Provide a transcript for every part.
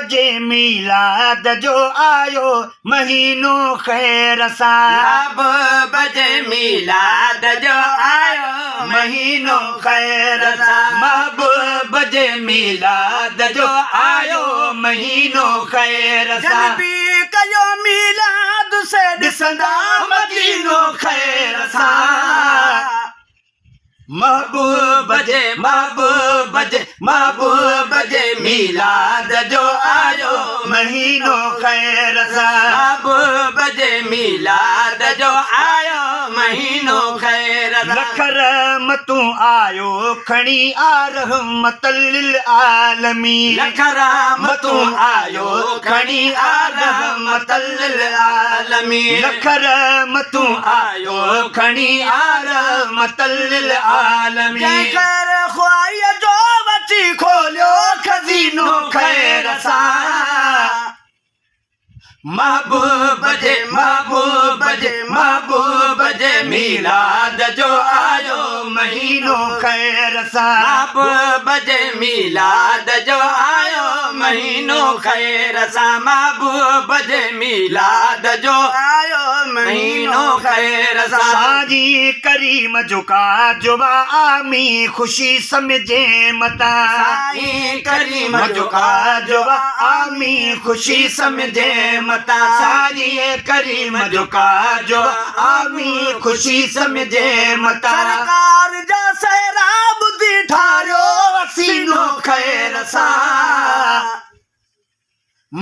جي ميلاد جو آيو مهينو خير سان. محبوب جي ميلاد جو آيو مهينو خير سان. محبوب جي ميلاد جو آيو مهينو خير سان. جن به ڪيو ميلاد سي ڏسندا مدينو خير سان. محبوب جي محبوب جي محبوب جي ميلاد جو آيو مهينو خير سان. محبوب جي ميلاد جو آيو مهينو خير سان. لک رحمتون آيو کڻي آ رحمت للعالمين. لک رحمتون آيو کڻي آ رحمت للعالمين. لک رحمتون آيو کڻي آ رحمت للعالمين. جنهن خير خواهيء جو وٺي کوليو خزينو خير سان. محبوب جي محبوب جي محبوب جي ميلاد جو آيو مهينو خير سان. محبوب جي ميلاد جو آيو مهينو خير سان. محبوب جي ميلاد جو آيو مهينو خير سان. سائين ڪريم جو ڪاجو آمين خوشي سمجهين متان. سائين ڪريم جو ڪاجو آمين خوشي سمجهين متان. سائين ڪريم جو ڪاجو آمين خوشي سمجهين متان. سرڪار جا سهرا ٻڌي ٺاريو سينو خير سان.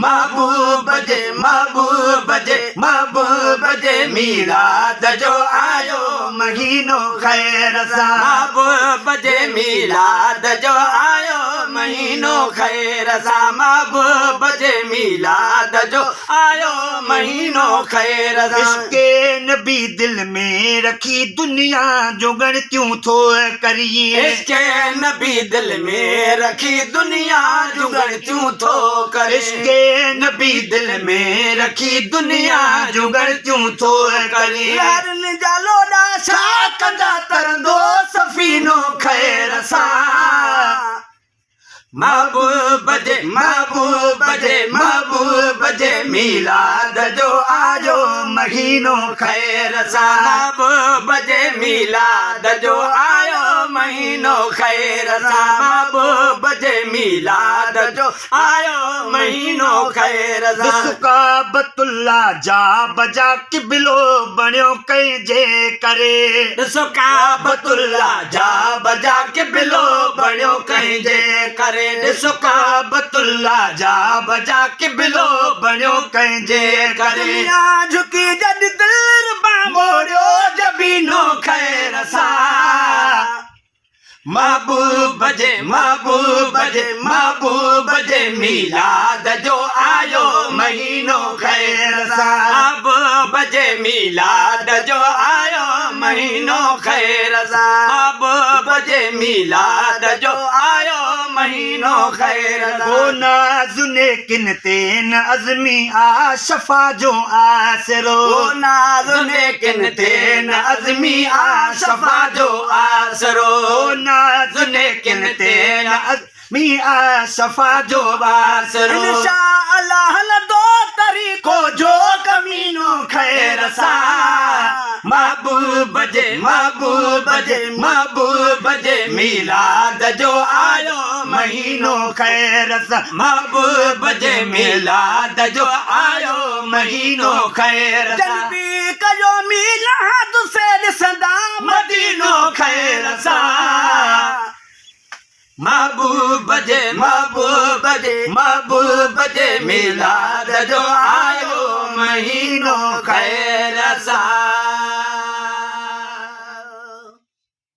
محبوب جي محبوب جي محبوب جي ميلاد جو آيو مهينو خير سان. محبوب جي ميلاد جو آيو مهينو خير سان. محبوب جي ميلاد جو آيو مهينو خير سان. عشق نبي دل ۾ رکي دنيا جون ڳڻتيون ٿو ڪرين. عشق نبي دل ۾ رکي دنيا جون ڳڻتيون ٿو ڪرين. عشق نبي دل ۾ رکي دنيا جون ڳڻتيون ٿو ڪرين. لهرن جا لوڏا ڇا ڪندا ترندو سفينو خير سان. محبوب جي محبوب جي محبوب جي ميلاد جو آيو مهينو خير سان. محبوب جي ميلاد جو آيو مهينو خير سان. محبوب جي ميلاد جو آيو مهينو خير سان. ڏس ڪعبة الله جا بجا قبلو بڻيو ڪنهن جي ڪري. ڏس ڪعبة الله جا بجا قبلو بڻيو ڪنهن جي ڪري. ڏس ڪعبة الله جا بجا قبلو بڻيو ڪنهن جي ڪري. دنيا جهڪي جڏ دلربا موڙيو جبينو خير سان. محبوب جي محبوب جي محبوب جي ميلاد جو آيو مهينو خير سان. محبوب جي ميلاد جو آيو مهينو خير سان. محبوب جي ميلاد جو آيو مهينو خير سان. ڪو ناز نيڪين تي نه عزمي آ شفا جو آسرو. ڪو ناز نيڪين تي نه عزمي آ شفا جو آسرو. ڪو ناز نيڪين تي نه عزمي آ شفا جو آسرو. انشاء الله هلندو طريقو جو ڪمينو خير سان. محبوب جي محبوب جي محبوب جي ميلاد جو آيو مهينو خير سان. محبوب جي ميلاد جو آيو مهينو خير سان. جن به ڪيو ميلاد سي ڏسندا مدينو خير سان. محبوب جي محبوب جي محبوب جي ميلاد جو آيو مهينو خير سان.